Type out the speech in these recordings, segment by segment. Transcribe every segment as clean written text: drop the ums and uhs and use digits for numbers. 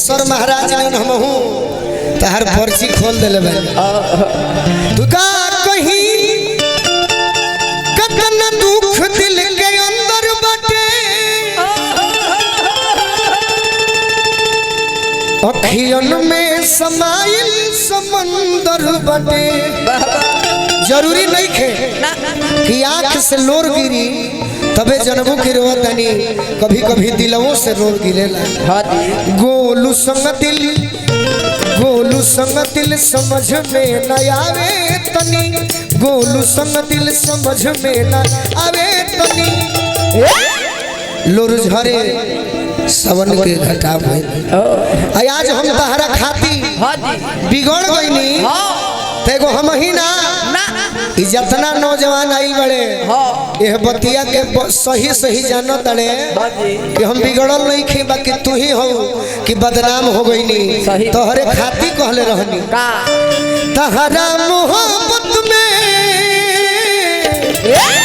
केशर महाराज ने हम हूं तहर पर्ची खोल देले बानी। तू का कहीं कतना दुख दिल के अंदर बाटे, अखियन में समाइल समंदर बाटे। जरूरी नहीं खे कि आँख से लोर गिरी तबे जनबू की रोतनी, कभी कभी दिलवों से रोर गिरेला। गोलू संग दिल, गोलू संग दिल समझ में न आवे तनी, गोलू संग दिल समझ में न आवे तनी। लोर झरे सवन के घटा भइल। आज हम तहरा खाती बिगड़ गईनी तेगो हम ही ना जतना नौजवान आइल बड़े यह बतिया के सही सही जानो तड़े कि हम बिगड़ल नहीं खे, बाकी तू ही हो कि बदनाम हो गईनी। तोहरे खाती कहले रहनी तहरा मोहब्बत में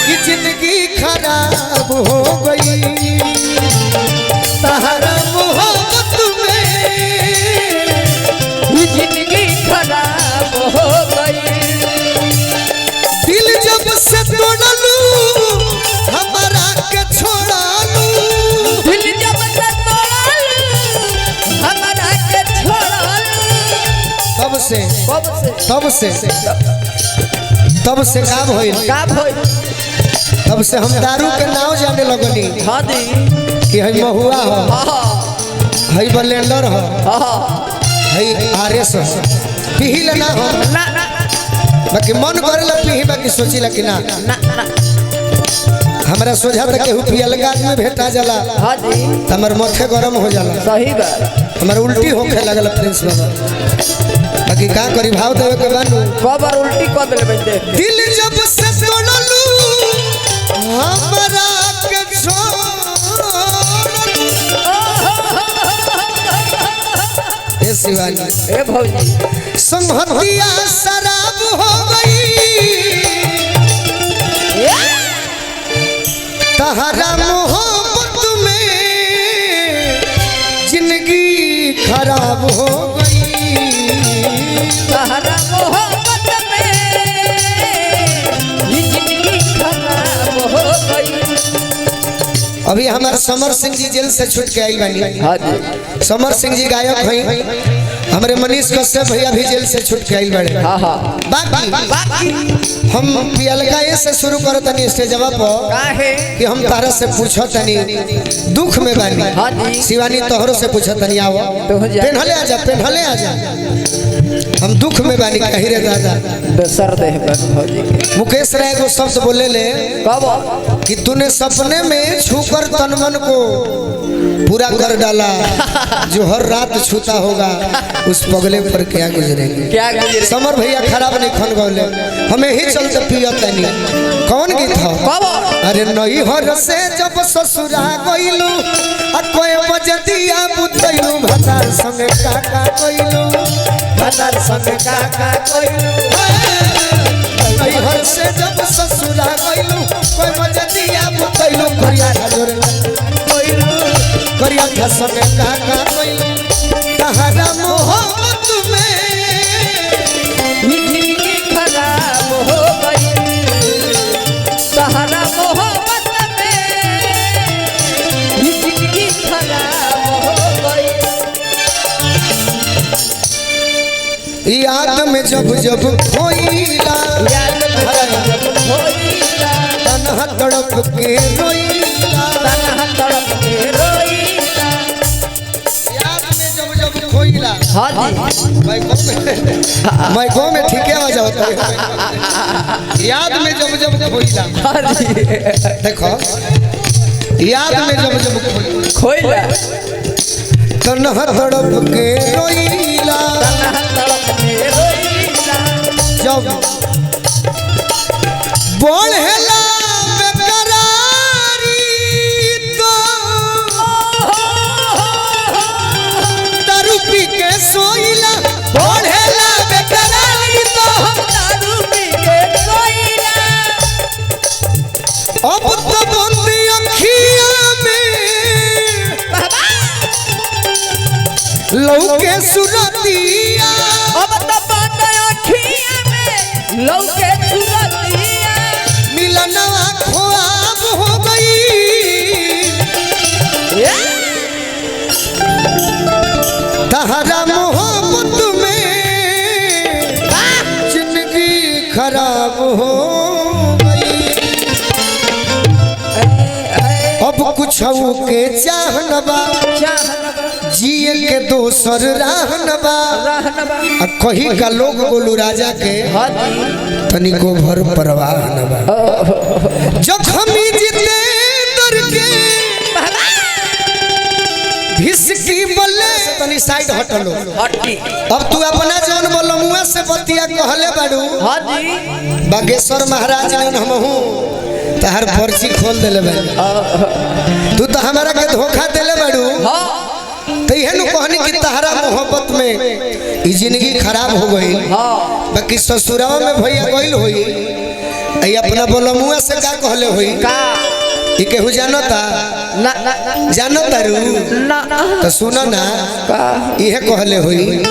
कि जिंदगी खराब हो गई, तहरा मोहब्बत में जिंदगी खराब हो गई। दिल जब से तोड़लू हमारा के छोड़लू, दिल जब से तोड़लू हमारा के छोड़लू, तब से तब से तब से का भइल, तब से हम दारू के नाव जाने लगनी कि हई महुआ हो, हई बलेंडर हो, हई आरएस हो, पीही ला ना हो, बाकी मन करेला पीही, बाकी सोचीला कि ना। हमरा सोझा तक केहू पियलका आदमी भेटा जाला हमर माथे गरम हो जाला, सही बात, हमर उल्टी होखे लगल प्रिंस बाबा। बाकी का करी, भाव देवे के बानू बाबा उल्टी कर देले बंदे। दिल जब से तोड़लू हमरा के छोड़लू, ए शिवानी ए भौजी संगतिया शराब हो गई, तहरा मोहब्बत में जिंदगी खराब हो गई, तहरा मोहब्बत में जिंदगी खराब हो गई। अभी हमारे समर सिंह जी जेल से छूट के आई बानी। हाँ जी, समर सिंह जी गायक हैं। हमारे मनीष कश्यप भैया भी जेल से छूट के आइल बड़े। हाँ हाँ। बाकी हम पियलका ए से शुरू करतनी स्टेजवा पर कि हम तारा से पूछतनी दुख में बानी। हाँ जी। शिवानी तोहरो से पूछतनी, आओ पेन्हले आजा, पेन्हले आजा, हम दुख में बानी कही रे दादा। दोसर देह पर भौजी के मुकेश राय को शब्द बोले ले कब कि तूने सपने में छूकर तन मन को पूरा कर डाला, जो हर रात छूता होगा उस पगले पर क्या गुजरेंगे, क्या गुजरे। समर भैया खराब नहीं खन गौले, हमें ही चलते पियतनी। कौन गीत हो? अरे नई हर से जब ससुरा गइलू आ कोई बजतिया बुतैलू, भतार संगे काका गइलू, भतार संगे काका गइलू। नई हर से जब ससुरा गइलू कोई बजतिया बुतैलू, करिया जोरे करिया संगे काका गइलू, तहरा मोहब्बत में जिंदगी खराब हो गई, तहरा मोहब्बत में जिंदगी खराब हो गई। याद में जब जब खोईला, याद में जब जब खोईला, तन्हा तड़प के रोईला, तन्हा तड़प के रोईला। याद में जब जब खोईला। हाँ जी, माइको में ठीक है आवाज होता है। याद में जब जब खोईला, हाँ जी, देखो याद में जब जब खोईला, तन्हा तड़प के रोईला, तन्हा तड़प के रोईला। जब बढ़ेला बेकरारी तो दारू पी के सोईला, बढ़ेला बेकरारी तो दारू पी के सोईला। अब तो बंदी अखिया में लौके सुरतिया। अब तो बंद अखिया में लौके सुरतिया। मिलनवा ख्वाब हो गई। तहरा मोहब्बत में जिंदगी खराब हो गई। अब कुछ के चाहनबा, जिए के दोसर राहनबा। आ कही का लोग गोलू राजा के तनिको भर परवाह न बा। जखमी जीते दर के भिसकी बल्ले तनी साइड हटलो। हटी। अब तू अपना जौन बोलमुआ से बतिया कहले बाड़ू। हाँ जी। बागेश्वर महाराज ने हमहू तहर पर्ची खोल देले बाड़ू। तू तो हमारा के धोखा देले बाड़ू। हाँ। तो इहे नु कहनी कि तहरा मोहब्बत में ई जिंदगी खराब हो गई। हाँ। बाकी ससुरावा में भैया गइल होई, आई अपना बोलमुआ से का कहले होई? का? ई केहू जानता? ना ना। जानता रू? ना। तो सुनो ना। का? इहे कहले होई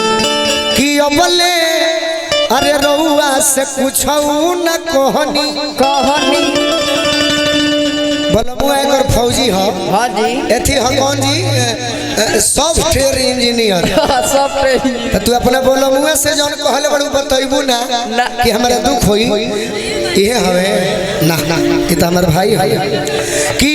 कि अबले अरे रउआ से कुछ न कहनी। कहनी। बोलमुआ एकर फौजी ह। हाँ जी। एथी ह कौन जी? Software engineer. सब ट्रेन। तो तू अपना बोलमुआ से जौन कहले बड़ू बतैबू ना ना। कि हमरा दुख होई? इहे हवे ना, ई त हमर भाई हवे कि।